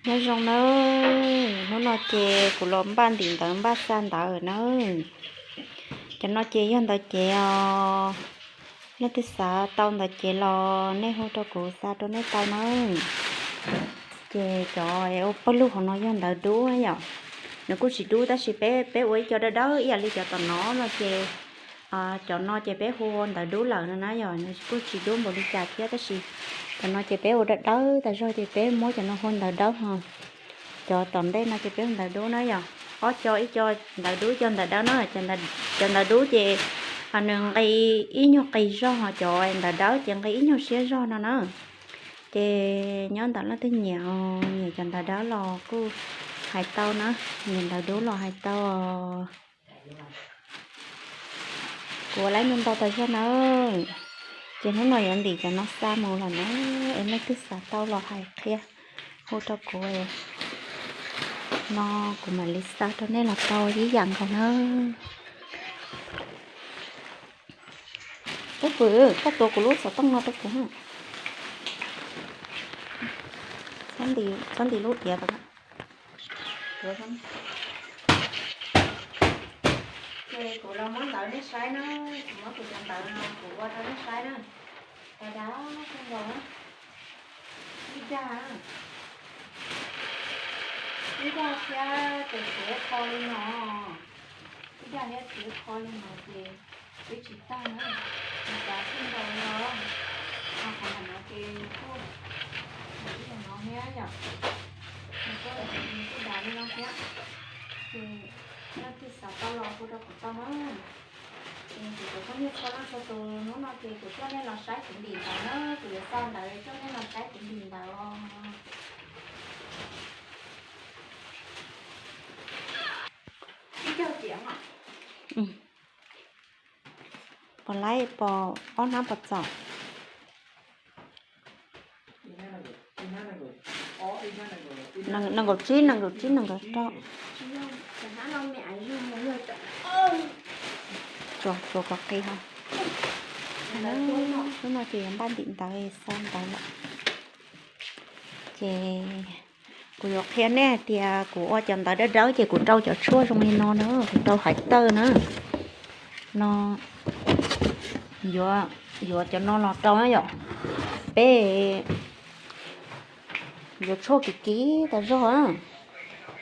Nyob zoo nawb, hnub no ces kuv los npaj ntim ntawv npaj xa ntawv na. Cov no ces yog ntawv cev os. Leej twg xav tau ntawv cev los nej hu rau kuv xa rau nej tau na. Ces cov ua pawg lug hauv no yog ntawv dub yom. Nws kuj tsis dub tab sis peb peb ua ib co dawb dawb ib yam li cov tom no no ces cov no ces peb hu ua ntawv dub lawm no na yom. Nws kuj tsis dub npaum li cas thiab tab sis cov no ces peb ua dawb dawb tas zog ces peb muab cov no hu ntawv dawb ho. Cov tom ntej no ces peb hu ntawv dub na yom. Ob co, ib co ntawv dub, ib co ntawv dawb na. Cov ntawv dub ces nws nqi ib nyuag qis zog, ho cov ntawv dawb ces nqi ib nyuag siab zog no na. Ces nyob ntawm leej twg nyiam, nyiam cov ntawv dawb los kuj hais tau na, nyiam ntawv dub los hais tau. Kuv ua laib ntau ntau tas zog na. Ces hnub no yuav ntim cov no xa mus lawm na, es leej twg xav tau los hais qhia, hu rau kuv no kuv mam li xa rau nej los tau ib yam nkaus na. Ub pwm, koj tuav kuv lub xov tooj no rau kuv. Txhob ntim lub diav tod. Ces kuv los muab ntawv nej saib na, kuv muab kuv cov ntawv no kuv ua rau nej saib na. Cov dawb kawg nkaus na. Ib dag, ib dag thiab tes txiv qho li no, ib dag thiab txiv qho li no ces twb tsis tag na, nws kav tij nkaus li os. Ho qhov ntawm no ces nws kuj ib yam no thiab yom, nws kuj, nws kuj dav li no thiab. Ces leej twg xav tau los hu rau kuv tau na. Ces kuv cov phooj ywg txhua leej txhua tus, hnub no ces kuv coj nej los saib kuv ntim ntawv na, kuv yuav xa ntawv coj nej los saib kuv ntim ntawv os. Pom laib pom ob hnab pom txaus. Nees nkaum tsib, nees nkaum tsib, nees nkaum rau. Tsuas kom qis ho. Hnub no ces yuav npaj ntim ntawv xa ntawv lawm. Ces kuv yuav qhia nej hais tias kuv ua cov ntawv dawb dawb ces kuv rau cov tshuaj zoo li no na, kuv rau hais tawj na. No yuav, yuav cov no los rau na yom. Peb yuav tshuaj kiv kiv tas zog,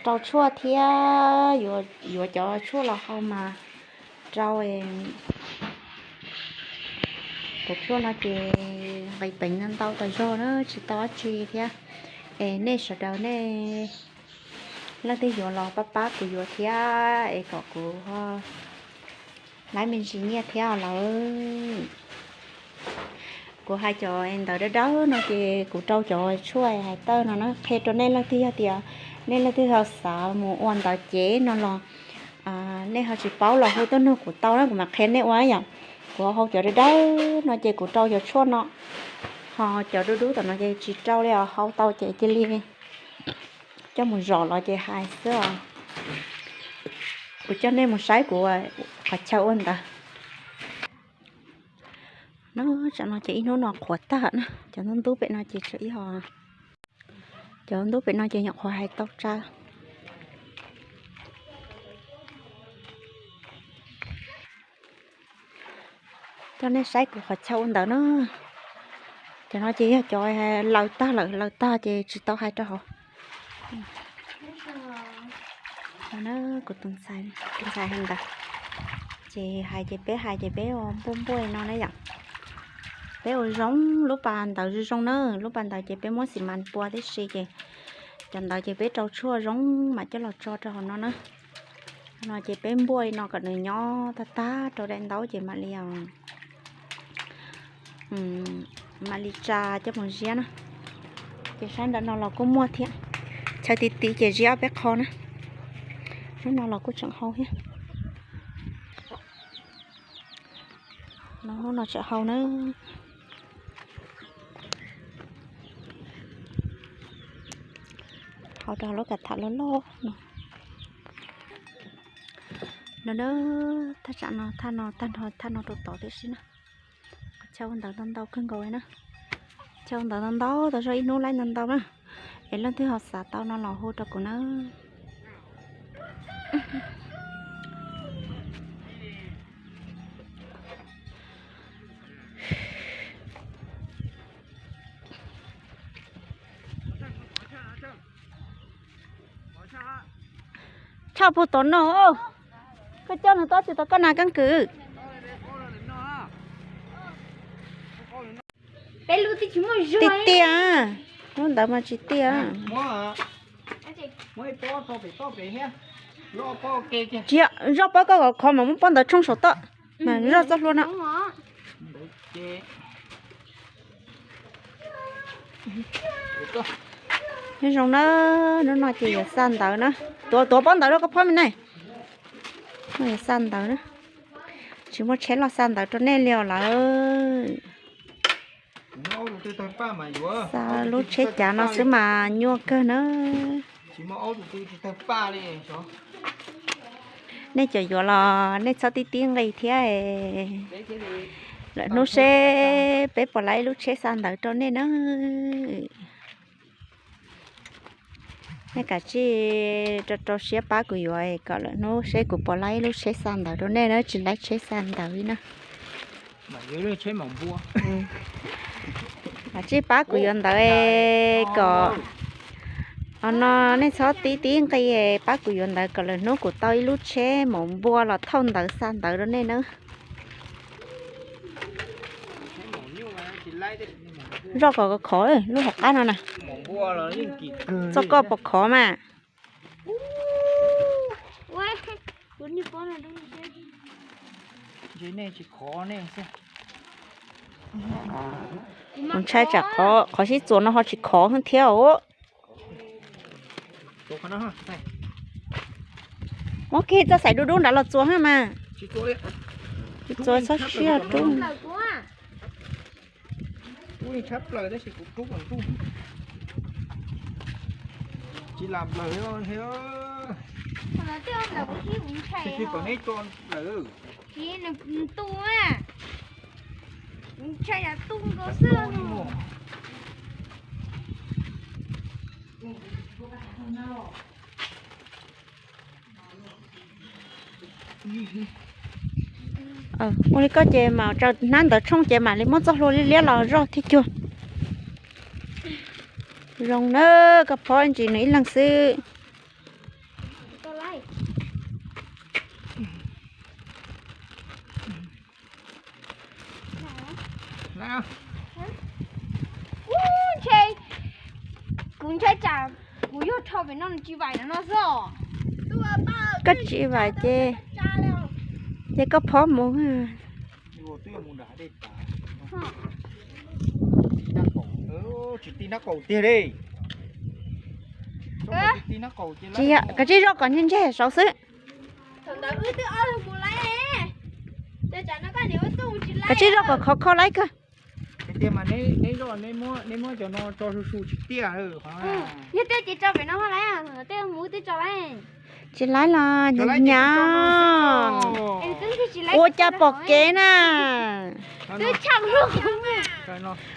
rau tshuaj thiab yuav cov tshuaj los hau mas rau. Cov tshuaj no ces nqis peev ntau ntau tas zog na, tsis tau dab tsi thiab. Es nej sawv daws nej leej twg yuav los pab pab kuv yuav thiab es kom kuv laib me ntsis nyiaj thiab lawm. Kuv hais cov ntawv dawb dawb no ces kuv rau cov tshuaj hais tawj no na, qhia rau nej leej twg yog tias nej leej twg ho xav mus ua ntawv cev no los nej ho tsis paub los hu tuaj nug kuv tau na, kuv mam qhia nej ua yom. Kuv hau cov dawb dawb no ces kuv rau cov tshuaj no, ho cov dub dub tom no ces tsis rau li os, hau tau ces cia li coj mus zom los ces hais xwb os. Kuv coj nej mus saib kuv qhov chaw ua ntawv. No tsam no ces ib hnub no qhuav tag na, cov ntub ntub pem no ces tseem ib ho, cov ntub pem no ces nyuam qhuav hais tau tsa. Coj nej saib kuv qhov chaw ua ntawv na. Cov no ces yog cov laws tag lawm, laws tag ces tsis tau hais rau hauv. No na, kuv tus ntxhais, tus ntxhais hais ntawv, ces hais ces peb hais ces peb ua npuaj npuaj no na yom. Peb ua zoo lub pas ntawv zoo zoo na, lub pas ntawv ces peb muab xi mas pua tib si ces cov ntawv ces peb rau tshuaj zoo mam coj los tso rau hauv no na. No ces peb npuaj li no kom nws nyob tag tag rau daim ntaub ces mam li, mam li tsa coj mus ziab na. Ces sab nram no los kuj muaj thiab, chaw ti ti ces ziab ob peb qho na. Hnub no los kuj tseem hau thiab. No hnub no tseem hau na. Hau rau lub kav tham loj loj no. No na, thaj tsam no, thaj no tag nrho thaj no rau tod tib si na. Qhov chaw ua ntawv ntau ntau kawg nkaus li na. Chaw ua ntawv ntau ntau, tau zog ib hnub laib ntau ntau na. Es leej twg ho xav tau no los hu rau kuv nawb. Tshaj puag tom no, koj coj nws tuaj tsis tau koj nas keeb kwm. Tiaj tiaj, lub ntawd mas tsis tiaj. Tsis yog, zoj pob koj kom khov mas muab pob ntawd tshooj saum toj mas zoj txoj hlua no. Nyob zoo na, hnub no ces yuav xa ntawv na. Tuav, tuav pob ntawv rau koj phob me na. Yuav xa ntawv na. Tsis muaj tsheb los xa ntawv rau nej li os lawm. Xa lub tsheb cav no xwb mas nyuaj kawg na. Nej cov yuav los nej txhob tib tib nqi thiab. Lwm hnub seb peb puas laib ib lub tsheb xa ntawv rau nej na. Nej kav tsij rau rau siab pab kuv yuav kom lwm hnub seb kuv puas laib ib lub tsheb xa ntawv rau nej na, tsis laib tsheb xa ntawv li na. Kav tsij pab kuv yuav ntawv kom no, nej txhob tib tib nqi, pab kuv yuav ntawv kom lwm hnub kuv tau ib lub tsheb maum npua los thauj ntawv xa ntawv rau nej na. Zoj kom khov lub hauv qab no na. Txoj koj puas khov mas? Kuv ntshai tsam qhov sib txuas no ho tsis khov thiab os. Muab kiag txoj xaim dub dub nrad los txuas mas. Txuas txhob siab rub. Tsis lam plaws. Tsis kom neb tso lawm. Tsis, nws tu na. Kuv ntshai yam tu nkaus xwb. Ua li koj ces mas tsaws hnab ntawd tshooj ces mam li muab txoj hlua liab liab los zoj thiab cuag. Zoo na, koj phob ntsis nws ib leeg xwb. Ntshe kuv ntshai tsam kuv yog rho pem no nws tsis vaim no xwb os. Koj tsis vaim ces, ces koj phob mus. Tsis tij nab qaum tiag li. Tsis yog, kav tsij zoj kom ntseg ntseg saud xwb. Kav tsij zoj kom khov kho laib kawg. Tiag mas neb zoj, neb muab cov no tso su su tsis tiaj. Yog tiaj ces tso pem no lawm, tej mus twb tso lawm. Tsis laib los nyav nyav. Ua cas pom kev na.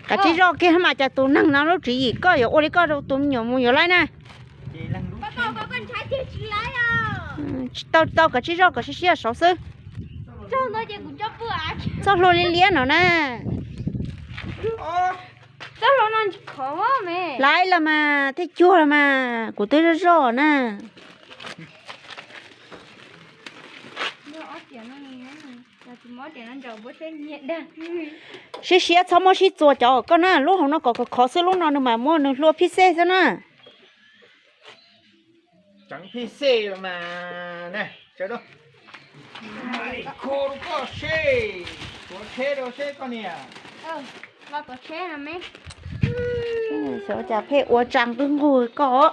Kav tsij zoj kiag mas cas tus neeg no lub tswv yim koj yuav ua li koj rau tus me nyuam mus yuav laib na. Tsis tau tau, kav tsij zoj kom siab siab saud xwb. Txoj hlua liab liab no na. Laib los mas thiaj cuag los mas kuv twb zoj zoj na. Siab siab txhob muab sib txuas cov koj na, lub hauv no kom khov khov xwb, lub no nws mas muaj nws hlua phij xej xwb na. Xyov cas pheej ua tsaa nqug nqug koj.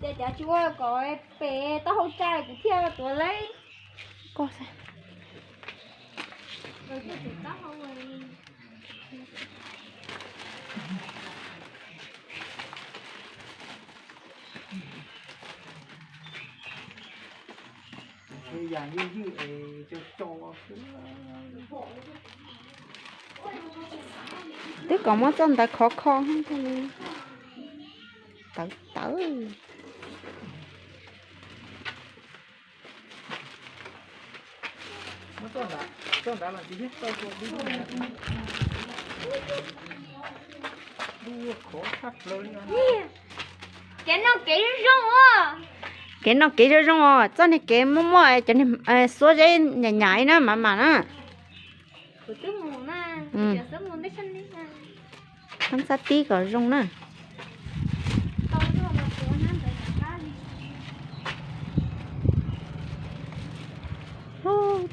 Ces cov tsis ua kom pem taub hau tsa kuv thiaj tuav lawm. Twb kom muab txoj ntawv khov kho tawv tawv. Kev noj kev zoo zoo os. Kev noj kev zoo zoo os, txoj niag kev muaj muaj cov niag xuab zeb nyam nyam na, mam mam na. Tab ntxhab tib kom zoo na.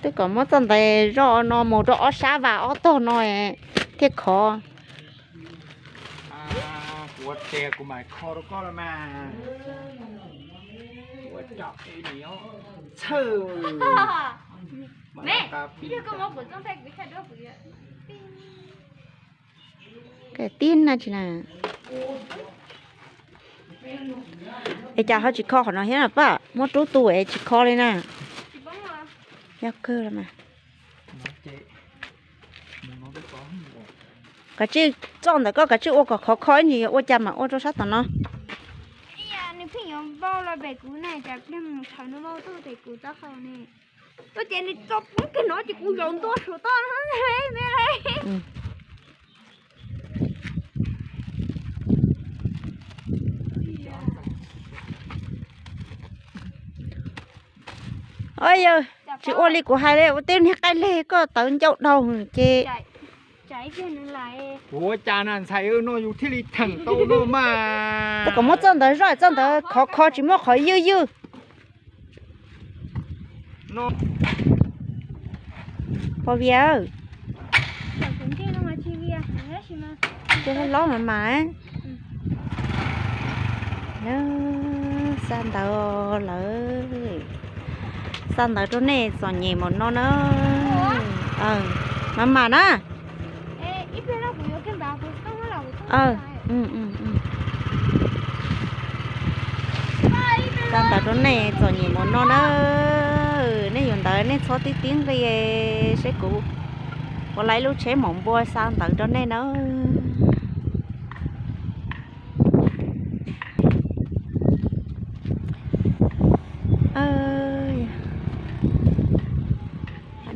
Twb kom muab txoj ntawv zoj no mus rau ob sab vas ob tog no thiaj khov. Tib na tsis na. Es cas ho tsis kho qhov no thiab na pab? Muab rub tu es tsis kho li na. Yog kawg los mas. Kav tsij txoj ntawm koj kav tsij ua kom khov kho ib ntsis, ua cas mam ua rau sab tom no. Ua ces nws tso poob kiag no ces kuv zaum ntua saum toj no. Yog tsis ua li kuv hais li, ua tej niag qaij leg koj tawv ncauj dhau ces. Ua cas na ntxhais, no yus thiaj li theem tau no mas. Twb kom muab txoj ntawv zoj, txoj ntawv khov kho tsis muaj qhov ywj ywj. Pog Vias, cov lob mas mas, xa ntawv lawm, xa ntawv rau nej txom nyem mus no na. Mas mas na. Xa ntawv rau nej txom nyem mus no na. Nej yuav ntawv nej txhob tib tib nqi, seb kuv ua lawv ib lub tsheb maum npua xa ntawv rau nej na.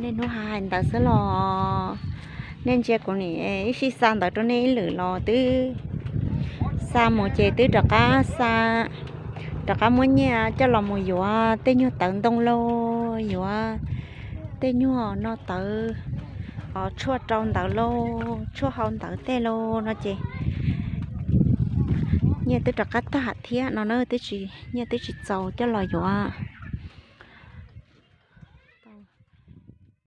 Nej hnub hais ntawd xwb los nej ntsia kuv nim ib sij xa ntawv rau nej ib lwm los twb xa mus ces twb rov qab xa, rov qab muab nyiaj coj los mus yuav tej nyuag tawv ntoo lauj, yuav tej nyuag no tawv, tshuaj rau ntawv lauj, tshuaj hau ntawv tej lauj no ces nyiaj twb rov qab tag thiab no na, twb tsis, nyiaj twb tsis txaus coj los yuav.